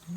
ເ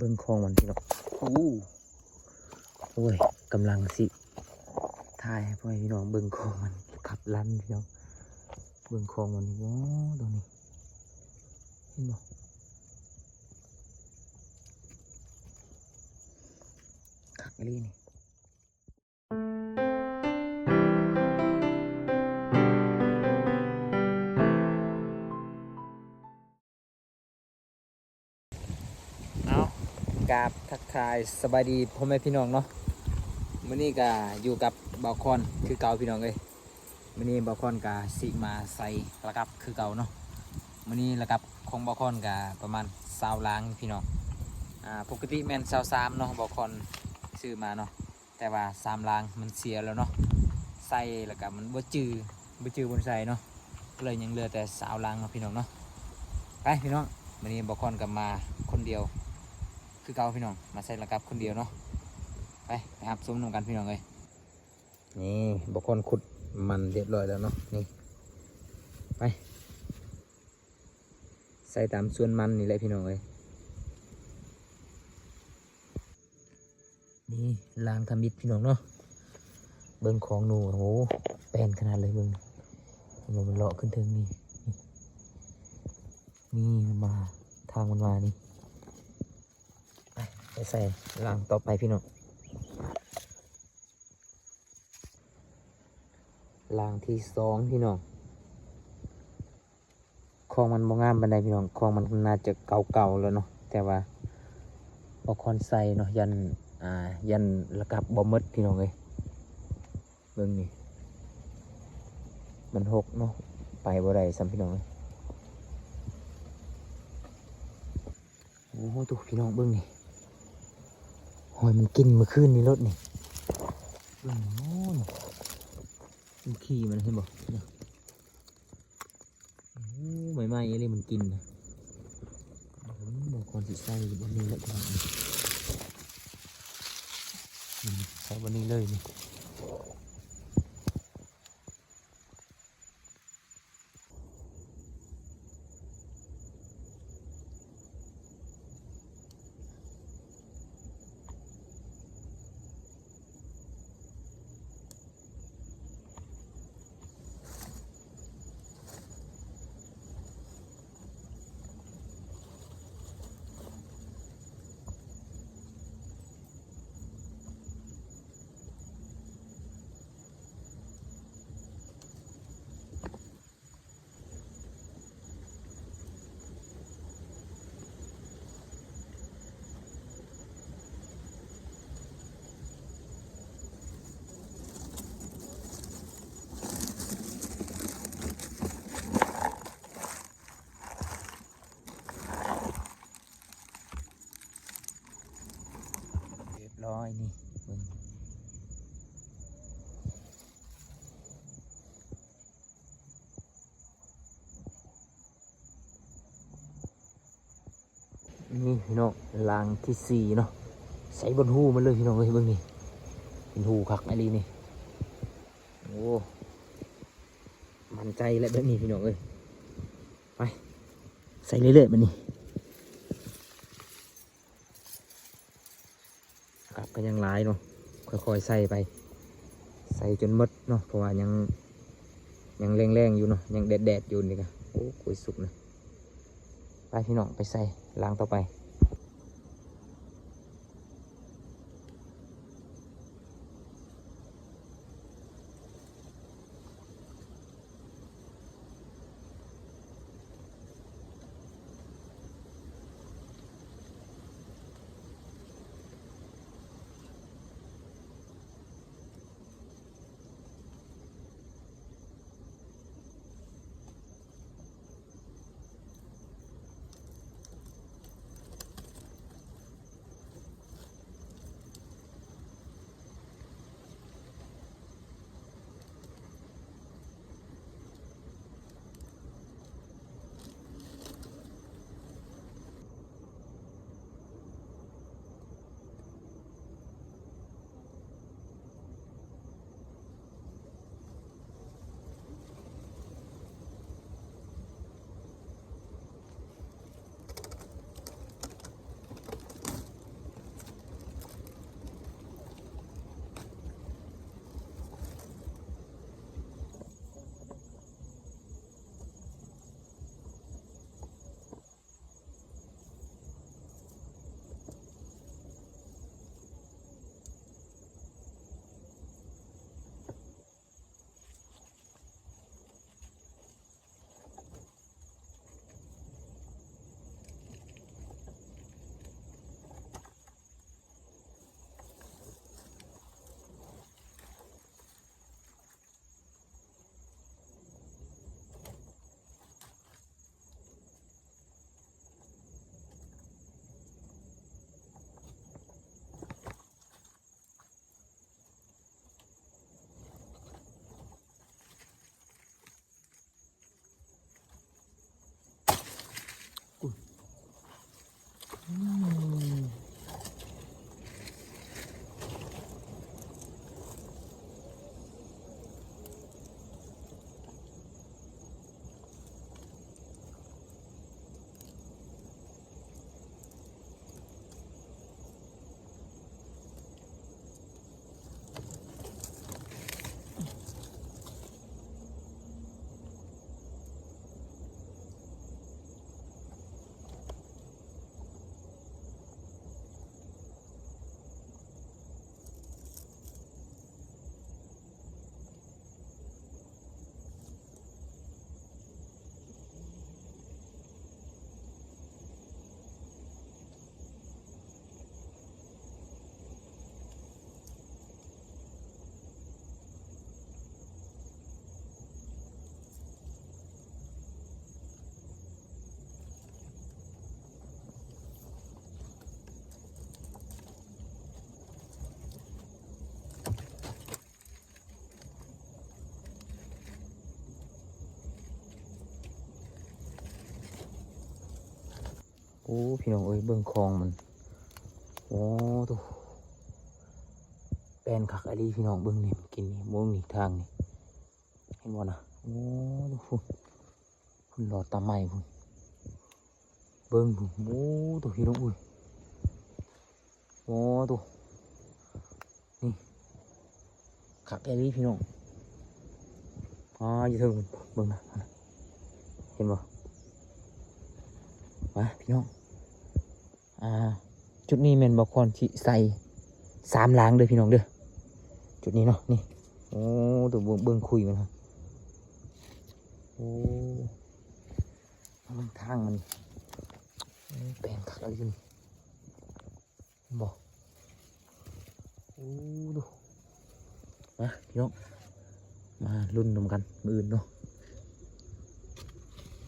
ບິ່ງຂອງມັນພີ່ນ້ອງ. ໂອ້ ໂອ້ຍ ກຳລັງຊິຖ່າຍໃຫ້ພໍ່ແມ່ພີ່ນ້ອງເບິ່ງຂອງມັນ ກັບລັນພີ່ນ້ອງ. ເບິ່ງຂອງມັນນີ້ ໂອ້ ຕົງນີ້ ເຫັນບໍ່? ຄັກອີ່ຫຼີນີ້. ເອົາ ກາບທັກທາຍສະບາຍດີພໍ່ແມ່ພີ່ນ້ອງເນາະ. ມື້ນີ້ກະຢູ່ກັບບ່າວຄອນຄືເກົ່າພີ່ນ້ອງເອີຍ. ມື້ນີ້ບ່າວຄອນກະຊິມາໃສ່ລະກັບຄືເກົ່າເນາະ. ມື້ນີ້ລະກັບຂອງບ່າວຄອນກະປະມານຊາວລາງພີ່ນ້ອງ. ອ່າ ປົກກະຕິແມ່ນຊາວສາມເນາະ ບ່າວຄອນຊື້ມາເນາະ. ແຕ່ວ່າສາມລາງມັນເສຍແລ້ວເນາະ ໃສ່ແລ້ວກະມັນບໍ່ຈື່ ບໍ່ຈື່ບ່ອນໃສ່ເນາະ ກໍເລີຍຍັງເຫຼືອແຕ່ຊາວລາງເນາະພີ່ນ້ອງເນາະ. ໄປພີ່ນ້ອງ ມື້ນີ້ບ່າວຄອນກໍມາຄົນດຽວຄືເກົ່າພີ່ນ້ອງ ມາໃສ່ລະກັບຄົນດຽວເນາະ. ໄປ ໄປຮັບຊົມນຳກັນພີ່ນ້ອງເອີຍ. ນີ້ບ່າວຄອນຂຸດມັນຮຽບຮ້ອຍແລ້ວເນາະ ນີ້ ໄປ ໃສ່ຕາມສວນມັນນີ້ແຫຼະພີ່ນ້ອງເອີຍ. ນີ້ລາງທຳອິດພີ່ນ້ອງເນາະ. ເບິ່ງຂອງໜູ ໂອ້ໂຫ ແປ້ນຂະໜາດເລີຍ ເບິ່ງ ເຫັນບໍ່ ມັນເລາະຂຶ້ນເທິງນີ້ ນີ້ ນີ້ມັນມາ ທາງມັນມານີ້. ໄປ ໄປໃສ່ລາງຕໍ່ໄປພີ່ນ້ອງ. ລາງທີສອງພີ່ນ້ອງ. ຂອງມັນບໍ່ງາມປານໃດພີ່ນ້ອງ ຂອງມັນໜ້າຈະເກົ່າໆແລ້ວເນາະ ແຕ່ວ່າບໍ່ຄວນໃສ່ເນາະ ຢ້ານ ອ່າ ຢ້ານລະກັບບໍ່ໝົດພີ່ນ້ອງເອີຍ. ເບິ່ງນີ້ ມັນຫົກເນາະ ໄປບໍ່ໄດ້ຊ້ຳພີ່ນ້ອງເອີຍ. ໂອ້ໂຫ ໂຕ ພີ່ນ້ອງເບິ່ງນີ້ ຮອຍມັນກິນມື້ຄືນນີ້ ລົດນີ້ ເບິ່ງ ໂອ້ຍ ມັນຂີ້ມັນ ເຫັນບໍ່ ໂອ້ ໃໝ່ໆອີ່ຫຼີມັນກິນນະ. ອືມ ບ່າວຄອນຊິໃສ່ບ່ອນນີ້ແຫຼະ ພີ່ນ້ອງ ອືມ ໃສ່ບ່ອນນີ້ເລີຍນີ້. ຮຽບຮ້ອຍນີ້ ເບິ່ງ ນີ້ພີ່ນ້ອງ ລາງທີສີ່ເນາະ ໃສ່ບ່ອນຮູມັນເລີຍພີ່ນ້ອງເອີຍ. ເບິ່ງນີ້ ເປັນຮູຄັກອີ່ຫຼີນີ້. ໂອ້ ໝັ້ນໃຈແລ້ວແບບນີ້ພີ່ນ້ອງເອີຍ. ໄປ ໃສ່ເລື້ອຍໆບາດນີ້. ລະກັບກໍຍັງຫຼາຍເນາະ ຄ່ອຍໆໃສ່ໄປ ໃສ່ຈົນໝົດເນາະ ເພາະວ່າຍັງ ຍັງແລງໆຢູ່ເນາະ ຍັງແດດໆຢູ່ນີ້ກະ. ໂອ້ ກ້ວຍສຸກນະ. ໄປພີ່ນ້ອງ ໄປໃສ່ລາງຕໍ່ໄປ. ໂ ໂອ້ ພີ່ນ້ອງເອີຍ ເບິ່ງຄອງມັນ ໂອ້ ໂທ້ ແປນຄັກອີ່ຫຼີ ພີ່ນ້ອງ ເບິ່ງນີ້ ກິນນີ້ ເບິ່ງນີ້ ທາງນີ້ ເຫັນບໍ່ນະ ໂອ້ ໂທ້ ພຸ້ນ ພຸ້ນ ລອດຕາໄມ້ພຸ້ນ ເບິ່ງພຸ້ນ ໂອ້ ໂທ້ ພີ່ນ້ອງເອີຍ ໂອ້ ໂທ້ ນີ້ ຄັກອີ່ຫຼີ ພີ່ນ້ອງ ອ່າ ຢູ່ເທິງພຸ້ນ ເບິ່ງນະ ເຫັນບໍ່ ມາ ພີ່ນ້ອງ ອ່າ ຈຸດນີ້ແມ່ນບ່າວຄອນຊິໃສ່ສາມລາງເດີພີ່ນ້ອງເດີ ຈຸດນີ້ເນາະ ນີ້ ໂອ້ ໂທ້ ເບິ່ງ ເບິ່ງຄຸຍມັນ ໂອ້ ເບິ່ງທາງມັນ ໂອ້ ແປນຄັກອີ່ຫຼີ ເຫັນບໍ່ ໂອ້ ໂທ້ ມາ ພີ່ນ້ອງ ມາລຸ້ນນຳກັນມື້ອື່ນເນາະ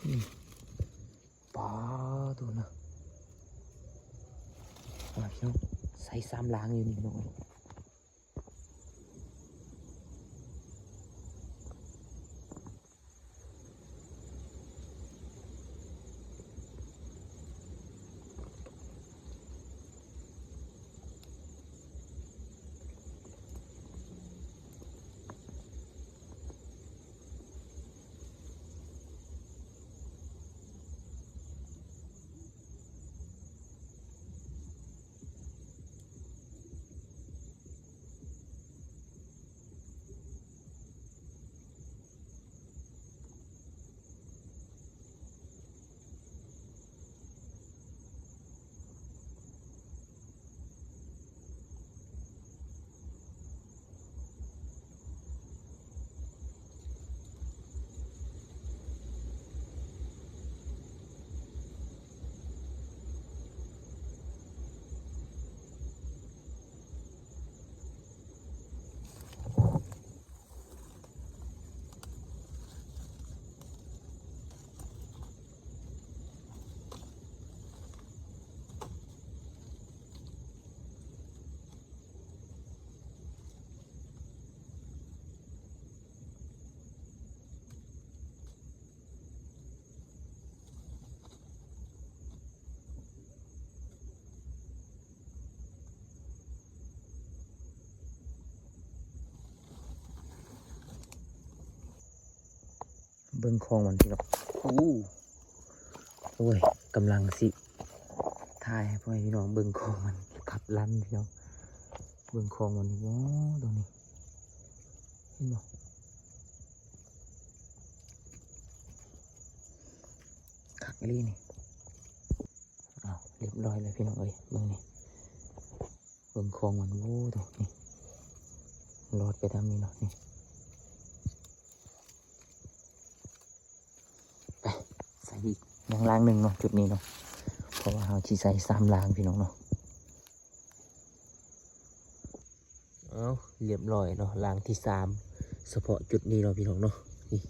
ອືມ ປາດໂທ້ນະ ອ່າ ພີ່ນ້ອງ ໃສ່ສາມລາງຢູ່ນີ້ພີ່ນ້ອງເອີຍ ເບິ່ງຄອງມັນພີ່ນ້ອງ ໂອ້ ໂອ້ຍ ກຳລັງຊິຖ່າຍໃຫ້ພໍ່ແມ່ພີ່ນ້ອງເບິ່ງຄອງມັນ ຄັບລັນພີ່ນ້ອງ ເບິ່ງຄອງມັນນີ້ ໂອ້ ຕົງນີ້ ເຫັນບໍ່ ຄັກອີ່ຫຼີນີ້ ອ້າວ ລຽບຮ້ອຍແລ້ວພີ່ນ້ອງເອີຍ ເບິ່ງນີ້ ເບິ່ງຄອງມັນ ໂອ້ ໂທ້ ນີ້ ລອດໄປທາງນີ້ເນາະ ນີ້ ໄປ ໃສ່ອີກ ຍັງລາງໜຶ່ງເນາະ ຈຸດນີ້ເນາະ ເພາະວ່າເຮົາຊິໃສ່ສາມລາງພີ່ນ້ອງເນາະ. ເອົາ ລຽບຮ້ອຍເນາະ ລາງທີສາມ ສະເພາະຈຸດນີ້ເນາະພີ່ນ້ອງເນາະ ນີ້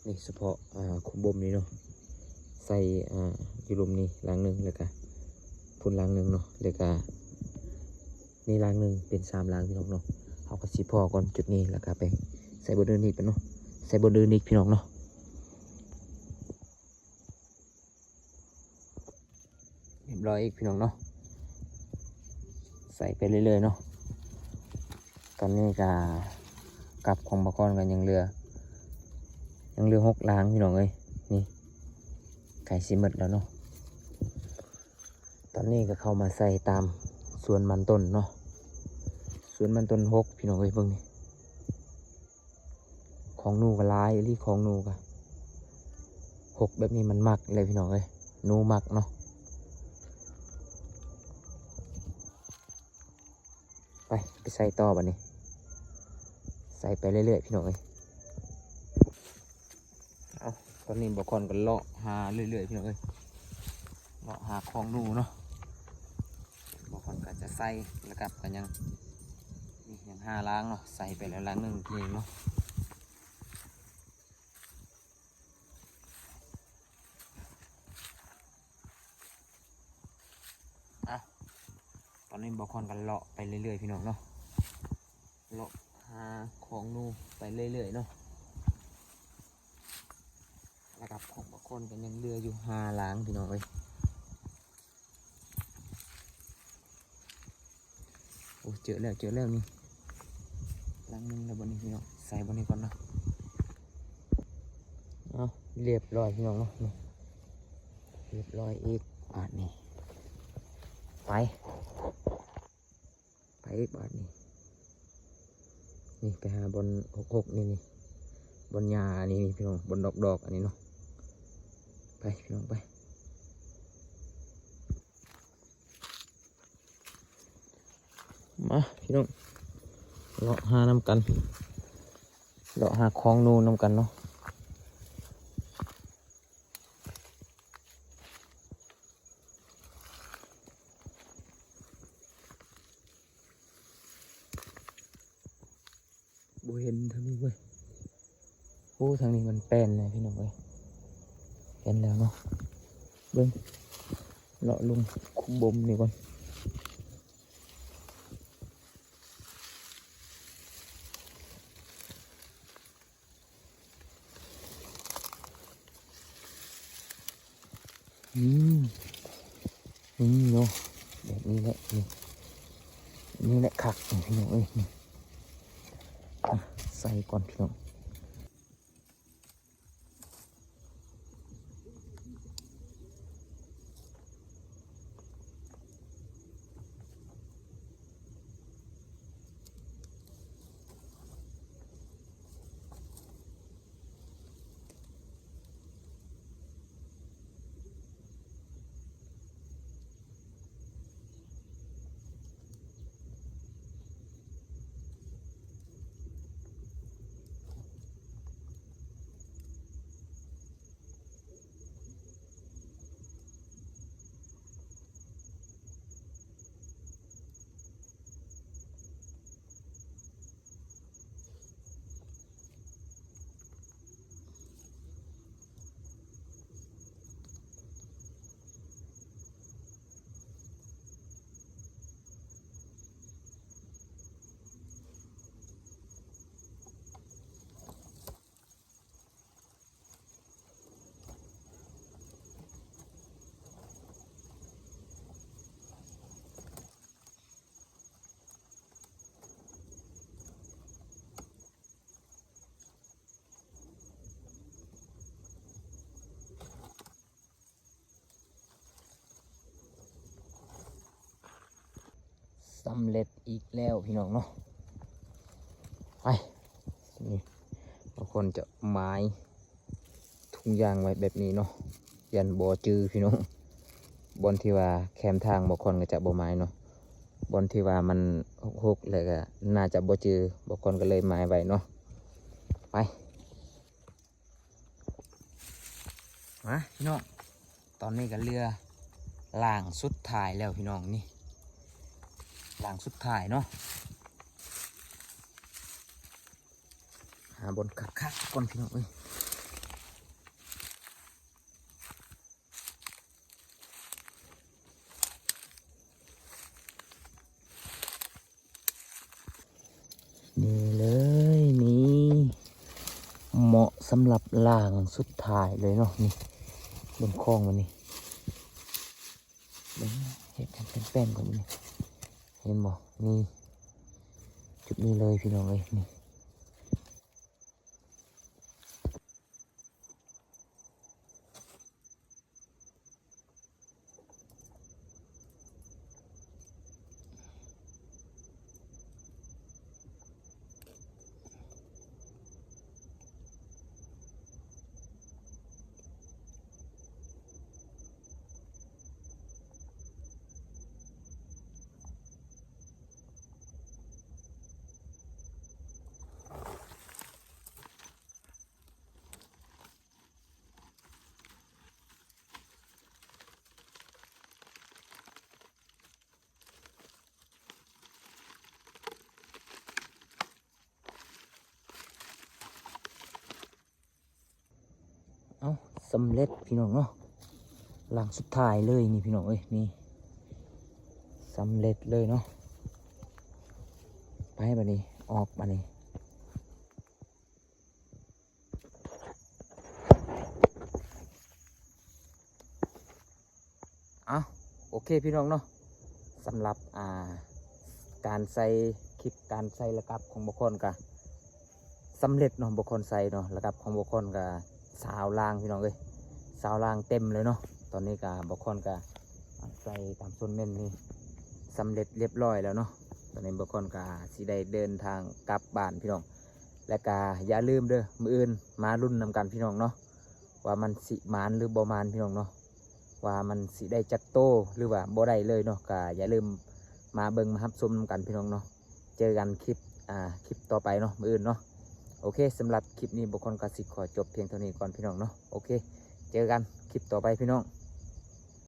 ນີ້ສະເພາະ ອ່າ ຂຸມບົ່ມນີ້ເນາະ ໃສ່ ອ່າ ຢູ່ລຸ່ມນີ້ລາງໜຶ່ງ ແລ້ວກະພຸ້ນລາງໜຶ່ງເນາະ ແລ້ວກະນີ້ລາງໜຶ່ງ ເປັນສາມລາງພີ່ນ້ອງເນາະ. ເຮົາກະຊິພໍກ່ອນຈຸດນີ້ ແລ້ວກະໄປໃສ່ບ່ອນອື່ນອີກເນາະ ໃສ່ບ່ອນອື່ນອີກພີ່ນ້ອງເນາະ. ລຽບຮ້ອຍອີກພີ່ນ້ອງເນາະ ໃສ່ໄປເລື້ອຍໆເນາະ. ຕອນນີ້ກະກັບຂອງບາຄອນກະຍັງເຫຼືອ ຍັງເຫຼືອຫົກລາງພີ່ນ້ອງເອີຍ ນີ້ໃກ້ຊິໝົດແລ້ວເນາະ. ຕອນນີ້ກະເຂົ້າມາໃສ່ຕາມສວນມັນຕົ້ນເນາະ ສວນມັນຕົ້ນຫົກພີ່ນ້ອງເອີຍ ເບິ່ງນີ້. ຂອງໜູກະຫຼາຍອີ່ຫຼີ ຂອງໜູກະ ຫົກແບບນີ້ມັນມັກແຫຼະພີ່ນ້ອງເອີຍ ໜູມັກເນາະ. ໄປ ໄປໃສ່ຕໍ່ບາດນີ້ ໃສ່ໄປເລື້ອຍໆພີ່ນ້ອງເອີຍ. ເອົາ ຕອນນີ້ບາຄອນກະເລາະຫາເລື້ອຍໆພີ່ນ້ອງເອີຍ ເລາະຫາຂອງໜູເນາະ. ບາຄອນກະຈະໃສ່ ແລ້ວກະກະຍັງ ນີ້ຍັງຫ້າລາງເນາະ ໃສ່ໄປແລ້ວລາງໜຶ່ງເອງເນາະ. ເອົາ ຕອນນີ້ບາຄອນກະເລາະໄປເລື້ອຍໆພີ່ນ້ອງເນາະ ເລາະຫາຂອງໜູໄປເລື້ອຍໆເນາະ. ລະດັບຂອງບາຄອນກະຍັງເຫຼືອຢູ່ຫ້າລາງພີ່ນ້ອງເອີຍ ເຈີແລ້ວ ເຈີແລ້ວນີ້ ຫຼັງໜຶ່ງແລ້ວ. ບັດນີ້ພີ່ນ້ອງ ໃສ່ບ່ອນນີ້ກ່ອນເນາະ. ເອົາ ຮຽບຮ້ອຍພີ່ນ້ອງເນາະ ນີ້ ຮຽບຮ້ອຍອີກ. ບາດນີ້ ໄປ ໄປອີກບາດນີ້. ນີ້ ໄປຫາບ່ອນຫົກຫົກນີ້ ນີ້ ບ່ອນຫຍ້າອັນນີ້ ນີ້ພີ່ນ້ອງ ບ່ອນດອກໆ ອັນນີ້ເນາະ. ໄປພີ່ນ້ອງ ໄປ. ມາພີ່ນ້ອງ ເລາະຫານຳກັນ ເລາະຫາຂອງໜູນຳກັນເນາະ. ບໍ່ເຫັນທາງນີ້ເວີຍ. ໂອ້ ທາງນີ້ມັນແປ້ນແຫຼະພີ່ນ້ອງເອີຍ. ເຫັນແລ້ວເນາະ ເບິ່ງ ເລາະລົງຂຸມບົ່ມນີ້ກ່ອນ. ອືມ ນີ້ເນາະ ແບບນີ້ແຫຼະ ນີ້ ນີ້ແຫຼະຄັກ ນີ້ພີ່ນ້ອງເອີຍ ນີ້ ອ່ະ ໃສ່ກ່ອນພີ່ນ້ອງ. ສຳເລັດອີກແລ້ວພີ່ນ້ອງເນາະ. ໄປ ນີ້ ບາງຄົນຈະໝາຍ ທຸງຢາງໄວ້ແບບນີ້ເນາະ ຢ້ານບໍ່ຈື່ພີ່ນ້ອງ. ບ່ອນທີ່ວ່າແຄມທາງ ບາງຄົນກໍຈະບໍ່ໝາຍເນາະ. ບ່ອນທີ່ວ່າມັນຮົກໆ ແລ້ວກໍໜ້າຈະບໍ່ຈື່ ບາງຄົນກໍເລີຍໝາຍໄວ້ເນາະ. ໄປ ມາພີ່ນ້ອງ ຕອນນີ້ກໍເຫຼືອລ່າງສຸດທ້າຍແລ້ວພີ່ນ້ອງ. ນີ້ລ່າງສຸດທ້າຍເນາະ. ຫາບ່ອນຄັກໆກ່ອນພີ່ນ້ອງເອີຍ. ນີ້ເລີຍ ນີ້ເໝາະສຳລັບລ່າງສຸດທ້າຍເລີຍເນາະ. ນີ້ເບິ່ງຄອງມັນນີ້ ເບິ່ງ ເຮັດໃຫ້ເປັນແປ້ນກ່ອນນີ້ ເຫັນບໍ່? ນີ້ ຈຸດນີ້ເລີຍພີ່ນ້ອງເອີຍ ນີ້. ເອົ້າ ສຳເລັດພີ່ນ້ອງເນາະ ຫຼັງສຸດທ້າຍເລີຍນີ້ພີ່ນ້ອງເອີຍ. ນີ້ ສຳເລັດເລີຍເນາະ. ໄປບາດນີ້ ອອກບາດນີ້. ເອົ້າ ໂອເຄພີ່ນ້ອງເນາະ ສຳລັບ ອ່າ ການໃສ່ ຄລິບການໃສ່ລະກັບຂອງບ່າວຄອນກະສຳເລັດເນາະ. ບ່າວຄອນໃສ່ເນາະ ລະກັບຂອງບ່າວຄອນກະຊາວລາງ ພີ່ນ້ອງເອີຍ, ຊາວລາງເຕັມເລີຍເນາະ. ຕອນນີ້ກະບ່າວຄອນກະໃສ່ຕາມໂຊນເມັ້ນນີ້ສຳເລັດລຽບຮ້ອຍແລ້ວເນາະ. ຕອນນີ້ບ່າວຄອນກະຊິໄດ້ເດີນທາງກັບບ້ານ ພີ່ນ້ອງ. ແລະກະຢ່າລືມເດີ ມື້ອື່ນມາລຸ້ນນຳກັນ ພີ່ນ້ອງເນາະ ວ່າມັນຊິໝານຫຼືບໍ່ໝານ ພີ່ນ້ອງເນາະ, ວ່າມັນຊິໄດ້ຈັກໂຕ ຫຼືວ່າບໍ່ໄດ້ເລີຍເນາະ. ກະຢ່າລືມມາເບິ່ງມາຮັບຊົມນຳກັນ ພີ່ນ້ອງເນາະ. ເຈີກັນຄລິບ ອ່າ ຄລິບຕໍ່ໄປເນາະ ມື້ອື່ນເນາະ. ໂອເຄ ສຳລັບຄລິບນີ້ ບ່າວຄອນກະຊິຂໍຈົບພຽງເທົ່ານີ້ກ່ອນ ພີ່ນ້ອງເນາະ. ໂອເຄ ເຈີກັນຄລິບຕໍ່ໄປ ພີ່ນ້ອງ.